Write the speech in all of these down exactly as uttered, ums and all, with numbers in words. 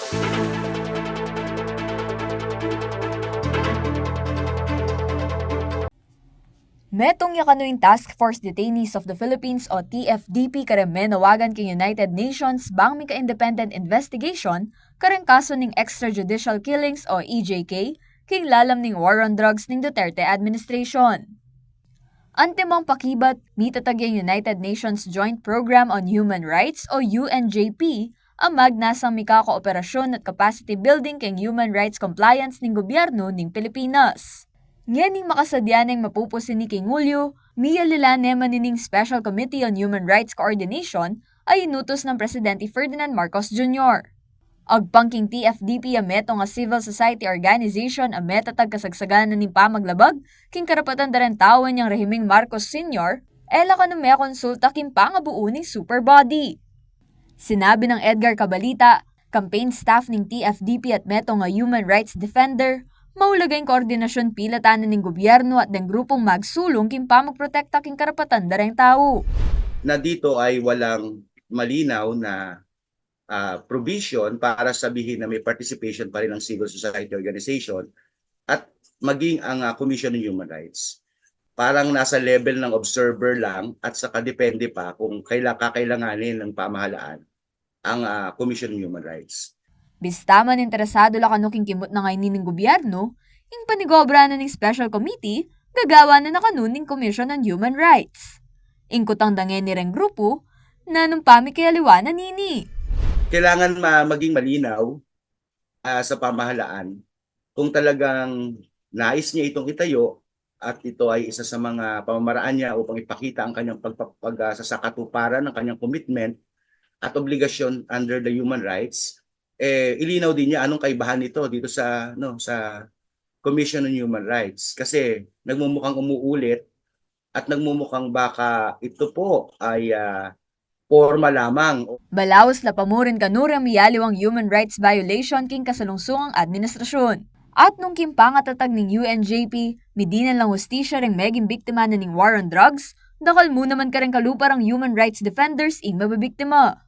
Metung ya kanu ing Task Force Detainees of the Philippines o T F D P kareng menawagan king United Nations bang mika-independent investigation kareng kasu ning extrajudicial killings o E J K king lalam ning war on drugs ning Duterte administration. Antimong pakibat, mitatag yang United Nations Joint Program on Human Rights o U N J P a magnasang mika-kooperasyon at capacity building king human rights compliance ning gobyerno ning Pilipinas. Ngening makasadya neng mapupus ini king Hulyo, miyaliwa ne man ining Special Committee on Human Rights Coordination a inutus nang Presidente Ferdinand Marcos Junior. Agpang king T F D P a metung a civil society organization a metatag kasagsaganan ning pamaglabag king karapatan da reng tau inyang rehimeng Marcos Senior, e la kanu mekonsulta king pangabuan ning super body. Sinabi nang Edgar Cabalita, campaign staff ning T F D P at metung a human rights defender, maulagang koordinasyon pilatan na ning gobyerno at deng grupung magsulung king pamagprotekta king karapatan da reng tau. Na dito ay walang malinaw na, ah, provision para sabihin na may participation pa rin ang civil society organization at maging ang, ah, Commission on Human Rights. Parang nasa level ng observer lang at saka depende pa kung kaila-, kakailanganin ng pamahalaan ang, ah, Commission on Human Rights. Bista man interesadu la kanu king kimut na ngeni ning gobyerno, ing panigobra na ning special committee, gagawan na na kanu ning Commission on Human Rights. Ing kutang da ngeni reng grupu, nanung pamikiyaliwa na nini? Kailangan ma-, maging malinaw, ah, sa pamahalaan kung talagang nais niya itong itayo at ito ay isa sa mga pamamaraan niya upang ipakita ang kanyang pagpa-, pag-, ah, sasakatuparan ng kanyang commitment at obligasyon under the human rights, eh, ilinaw din niya anong kaibahan nito dito sa, no, sa Commission on Human Rights. Kasi nagmumukhang umuulit at nagmumukhang baka ito po ay, ah, porma lamang. Balaus la pa mu rin kanu reng miyaliwang human rights violation king kasalungsungang administrasyon. At nung king pangatatag ning U N J P, midinan lang hustisya reng meging biktima na ning war on drugs, dakal mu naman kareng kalupa rang human rights defenders ing mabibiktima.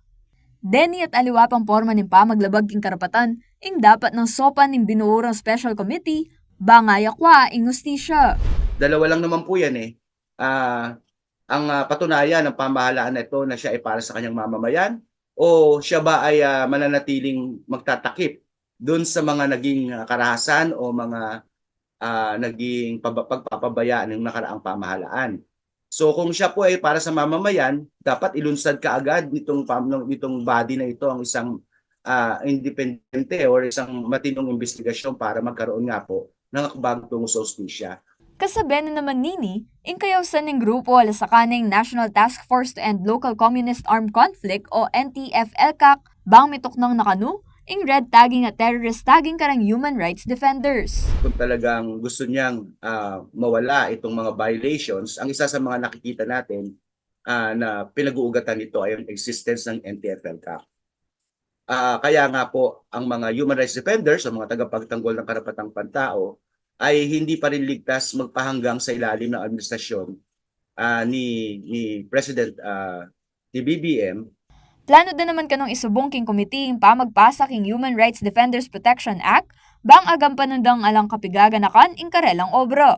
Deni at aliwa pang porma ning pamaglabag king karapatan ing dapat nang saupan ning binuo rang special committee, bang ayakwa ing hustisya. Dalawa lang naman po yan eh. Ah, ang, ah, patunayan ng pamahalaan na ito na siya ay para sa kanyang mamamayan o siya ba ay, ah, mananatiling magtatakip dun sa mga naging, ah, karahasan o mga, ah, naging paba-, pagpapabaya ng nakaraang pamahalaan. So, kung siya po ay para sa mamamayan, dapat ilunsad kaagad nitong pam-, nitong body na ito ang isang, ah, independente or isang matinong imbestigasyon para magkaroon nga po ng hakbang tungo sa hustisya. Kasabe na naman nini, ing kayausan ning grupu a lasakan ning National Task Force to End Local Communist Armed Conflict o N T F L CAC, bang mituknang na kanu ing red tagging at terrorist tagging kareng human rights defenders. Kung talagang gusto niyang, ah, mawala itong mga violations, ang isa sa mga nakikita natin, ah, na pinag-uugatan nito ay ang existence ng N T F L CAC. Ah, kaya nga po, ang mga human rights defenders o mga tagapagtanggol ng karapatang pantao ay hindi pa rin ligtas magpahanggang sa ilalim ng administrasyon, ah, ni, ni President, ah, ni B B M. Plano da naman kanung isubung king komite ing pamagpasa king Human Rights Defenders Protection Act, bang agampanan dang alang kapigaganakan ing karelang obra.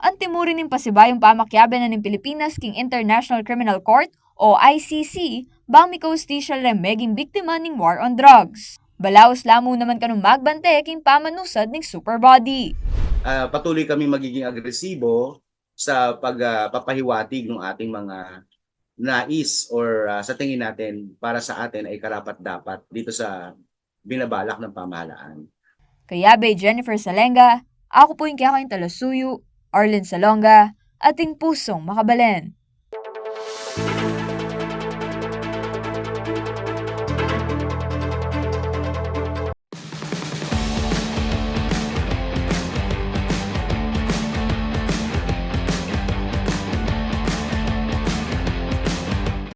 Anti mu rin ing pasibayung pamakiabe na ning Pilipinas king International Criminal Court o I C C, bang mikahustisya reng meging biktima ning war on drugs. Balaus la mu naman kanung magbante king pamanusad ning super body. Ah, patuloy kami magiging agresibo sa pag, ah, papahiwatig ng ating mga nais or, ah, sa tingin natin para sa atin ay karapat-dapat dito sa binabalak ng pamahalaan. Kayabe Jennifer Salenga, aku pu ing kekayung talasuyu, Arlene Salonga, ating pusung makabalen.